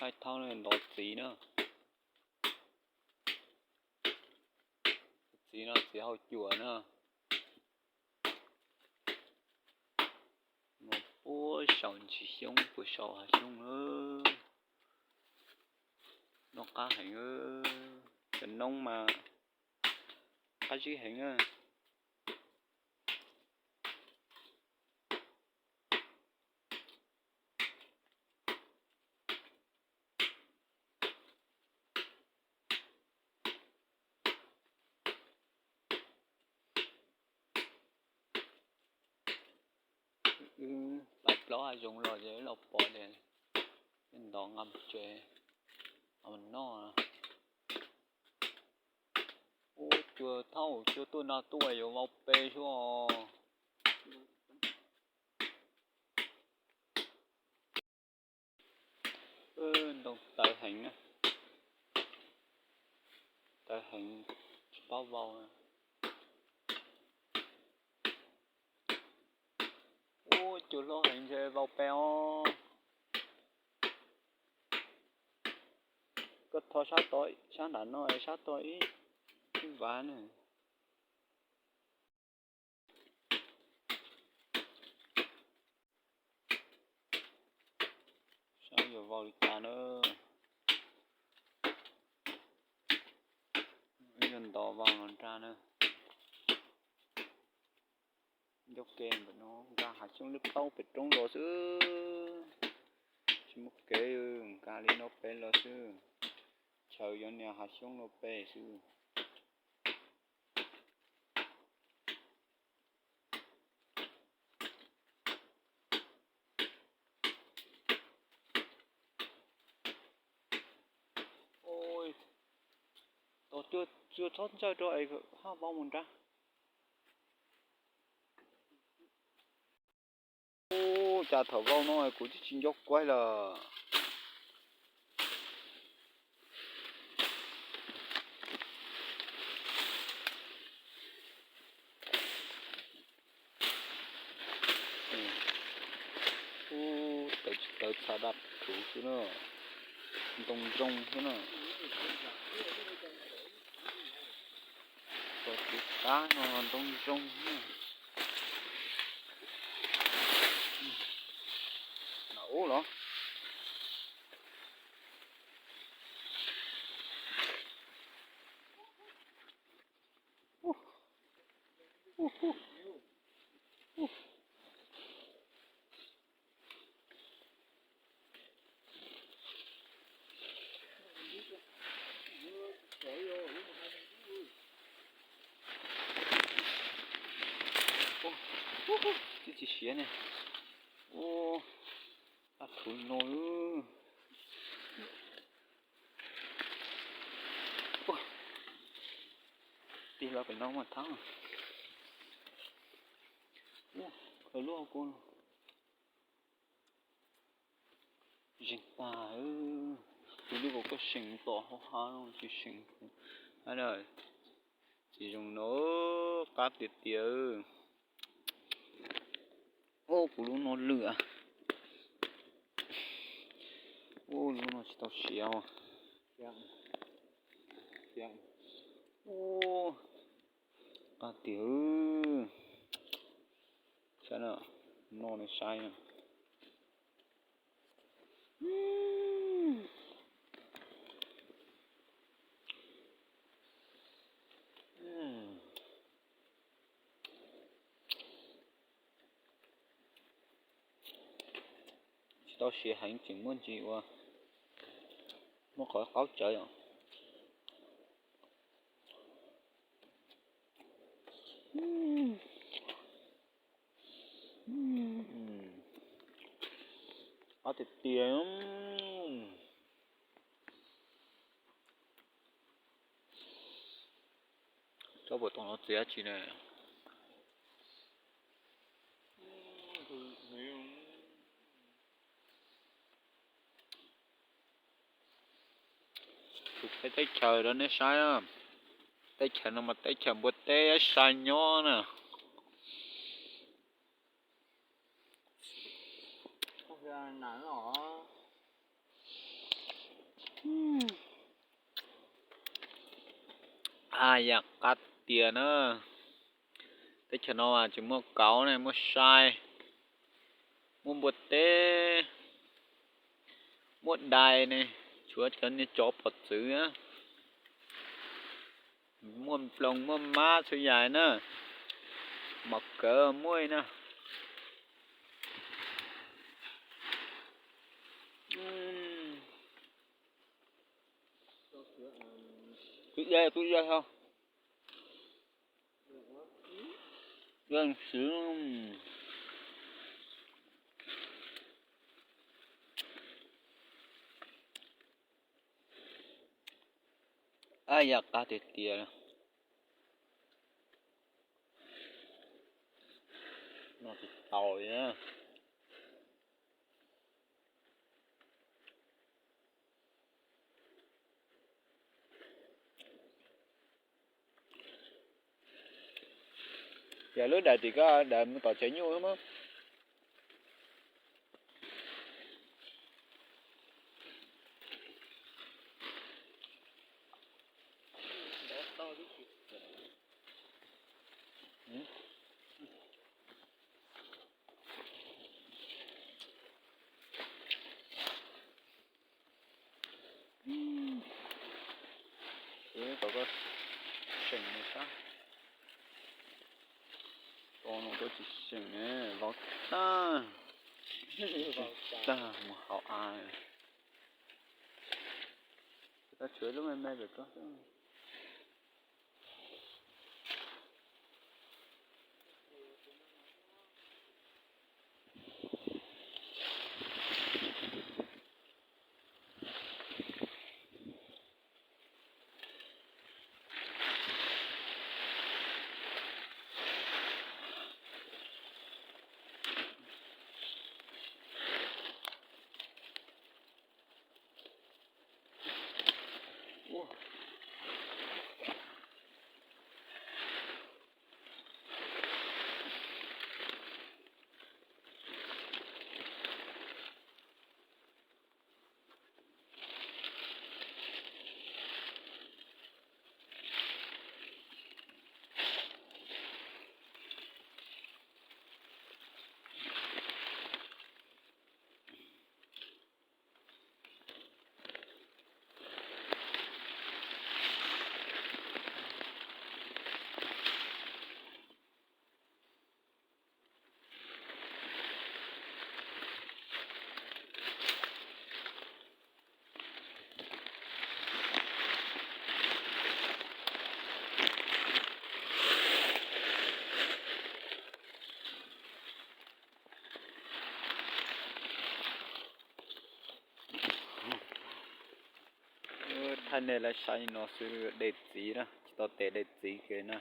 Thaij thaub no ntov txiv na. Txiv no txiv hau cuam na. Puag saum ntsis xyoob, puag saum hav xyoob na. Noj qab heev, cov noob mas qab zib heev na. Wb pais plaub hav zoov los ces wb los pom ces ntov nqa mus tsev, nqa mus noj. Ub, cua thaub cua tuaj nag tuaj yuav vau pe xwb os. Ntoo tawv heev na, tawv heev tsis paub vau. Ub, cua hlob heev ntshe vau pe os. Koj tho sab tod, sab nram no es sab tod ib, ib vas na. Saib yuav vau li cas na. Yuav ntov vau los nrag na. Ncauj ke ntawm no nkag hav xyoob lub taub pem roob los xwb. Tsis muaj kev, nkag li no pem los xwb. Chaw yuav nias hav xyoob no pem xwb. Tos cua txhob ntsawj rau es haj vau mus nrad. Ub, cas thaum vau no kuv twb tsis nco kuaib lawm. Ub, tawv tsis tawv txha daj rhuv xwb na. Ntoo zoo xwb na. Tos tus kab no ntoo zoo na. Ub los. Twb tsis siav ne. Ub, a thuv no. Tig los pem no mas thab. Ub, lub hauv kuv zeeg tag. Tus lub kaus koj seem tom hauv hav no tsis seem. Txiv zoo no qab tiag tiag. Ub, kuv lub no lwj. Ub, lub no tsis tau siav. Ub, qab tiag. Saib na, noj nej saib na. Tsis tau siav heev tseem muaj ntsis ua, muaj qhov qaub tsawv os. Qab tiag tiag. Tsob puas tau no txiav tsis ne. Kuv peb teb chaws rau nej saib. Teb chaws no mas teb chaws npua teb sai nyob na. Yam qab tiag na. Teb chaws no tsis muaj kauv ne, muaj sai, muaj npua teb, muaj dais ne, tshuav cov niag tsov pom txwv. Muaj nploos muaj mab txhua yam na. Mos kawv muaj na. Kuv ia, kuv ia ho. Ib yam qab tiag tiag. Noj tsis tau li. Yog lub dais tim ko, dais mus tom tsev nyuj mas. Kom koj seem no sab. Tos no koj tsis seem ne, vov tag. Tag mus hauv av. Koj tshuav lub me me pem ko. Thaij nej lawv saib no xwb, dej txiv na, tsis tau tes dej txiv kiag na.